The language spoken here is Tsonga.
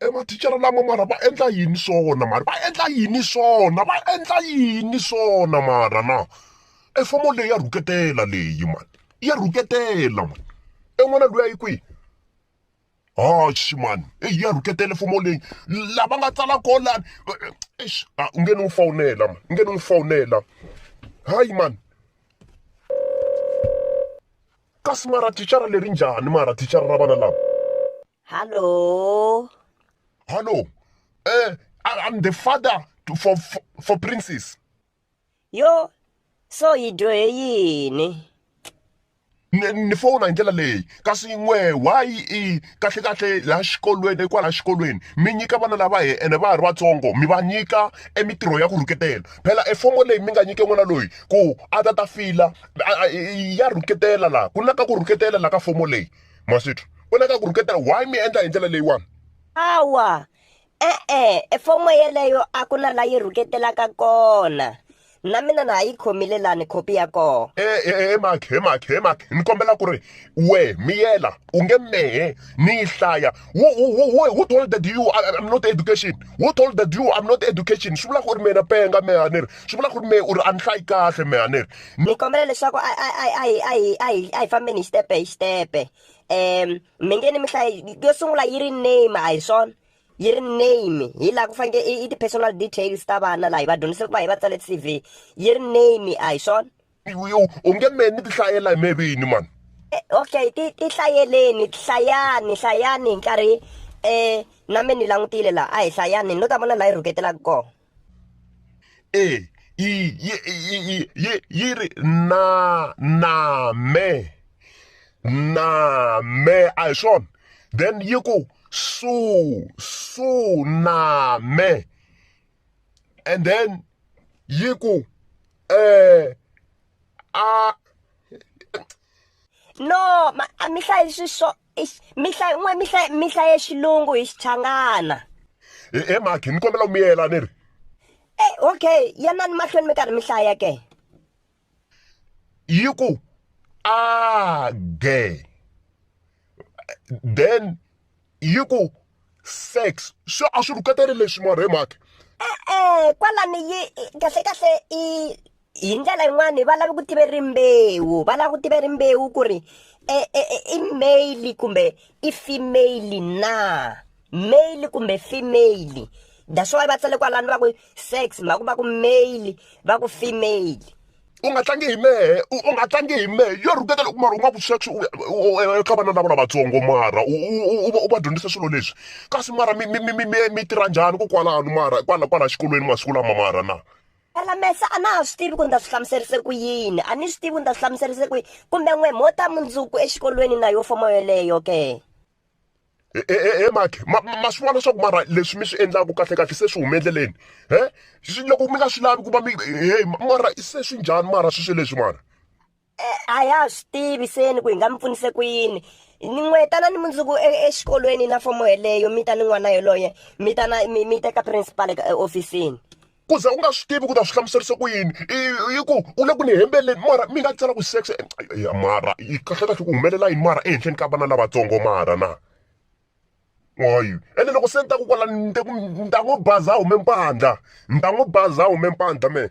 E mathicara lama mara va endla yini swona mara va endla yini swona va endla yini swona mara na e fomo leyi ya rhuketela leyi mani ya rhuketela mani e n'wana luya yi kwihi haxi mani eyi ya rhuketela fomo leyi lava nga tsala kona lani eish u nge ni n'wi fowunela mani u nge ni n'wi fowunela hayi mani kasi mara thicara leri njhani mara thicara ra vana lava Hallo. Hallo. I'm the father to, for Princess. Yo, so yi dyohe yini? Ni fona hi ndlela leyi kasi n'we why i kahle kahle laha xikolweni kwala xikolweni mi nyika vana lava he ene va ha ri vatsongo mi va nyika emitirho ya ku rhuketela phela efomo leyi mi nga nyike n'wana loyi ku a ta ta fila ya rhuketela laha ku na ka ku rhuketela laha ka fomo leyi maswithu ku na ka ku rhuketela why mi endla hi ndlela leyiwani Awa, e-e, e fomo yeleyo a ku na la yi rhuketelaka kona. Na mina na ha yi khomile lani khopi ya kona. He maki he maki he maki ni kombela ku ri we miyela u nge mehe ni yi hlaya who told that you I'm not education who told that you I'm not education swi vula ku ri mina penga mehe a ni ri swi vula ku ri mehe u ri a ni hlayi kahle mehe a ni ri Ni kombela leswaku a a a a hi a hi a hi a hi fambeni hi xitepe hi xitepe. Mi nge ni mi hlayi yo sungula yi ri name a hi swona? Yi ri name hi laha ku faneke i ti-personal details ta vana laha hi va dyondzise ku va hi va tsale CV yi ri name a hi swona? U nge mehe ni ti hlayela hi mehe vini mani. Okay ti ti hlayeleni hlayani hlayani hi nkarhi na me ni langutile laha a hi hlayani ni lo ta vona laha yi rhuketelaka kona. E yi yi yi yi yi ri na na me na me a hi swona then yi ku su su na me and then yi ku a no ma a mi hlayi swi swo Eish, mi hlaya n'we mi hlaya mi hlaye xilungu hi xichangana. He Maki, ni kombela u miyela ni ri. Eh, okay, yanani mahlweni mi karhi mi hlaya ke. Yi ku a ge. Then yi ku sex. Se a swi rhuketeli leswi mara he Maki. E-e, kwalani yi kahle kahle i hi ndlela yin'wani va lava ku tiva rimbewu va lava ku tiva rimbewu ku ri e, e, e, i male kumbe i female na male kumbe female that's why va tsale kwalano va ku sex mhaka va ku male va ku female U nga tlangi hi mehe u nga tlangi hi mehe yo rhuketela loko mara u nga ku sex eka vana lava lavatsongo mara u va dyondzisa swilo leswi kasi mara mi mi mi mi mi tirha njhani ko kwalano mara kwala kwala xikolweni masiku lama mara na. Phela mesa a na ha swi tivi ku ni ta swi hlamuserise ku yini a ni swi tivi ku ni ta swi hlamuserise ku yini kumbe n'we mo ta mundzuku exikolweni na yo fomo yoleyo ke. He Maki ma ma swi vona swa ku mara leswi mi swi endlaku kahle kahle se swi hume endleleni he loko mi nga swi lavi ku va mi he mara se swi njhani mara sweswo leswi mara. A ya ha swi tivi se ni ku hi nga mi pfunise ku yini ni n'we tanani mundzuku exikolweni na fomo yeleyo mi ta ni n'wana yoloye mi ta na mi mi teka principal ehofisini. Ku za u nga swi tivi ku ta swi hlamuserisa ku yini i ku u le ku ni hembeleni mara mi nga tsala ku sex ya mara yi kahle kahle ku humelela yini mara ehenhleni ka vana lavatsongo mara na hayi ene loko se ni ta ku kwala ni ta ku ni ta n'wi baza a hume mpandla ni ta n'wi baza a hume mpandla mehe.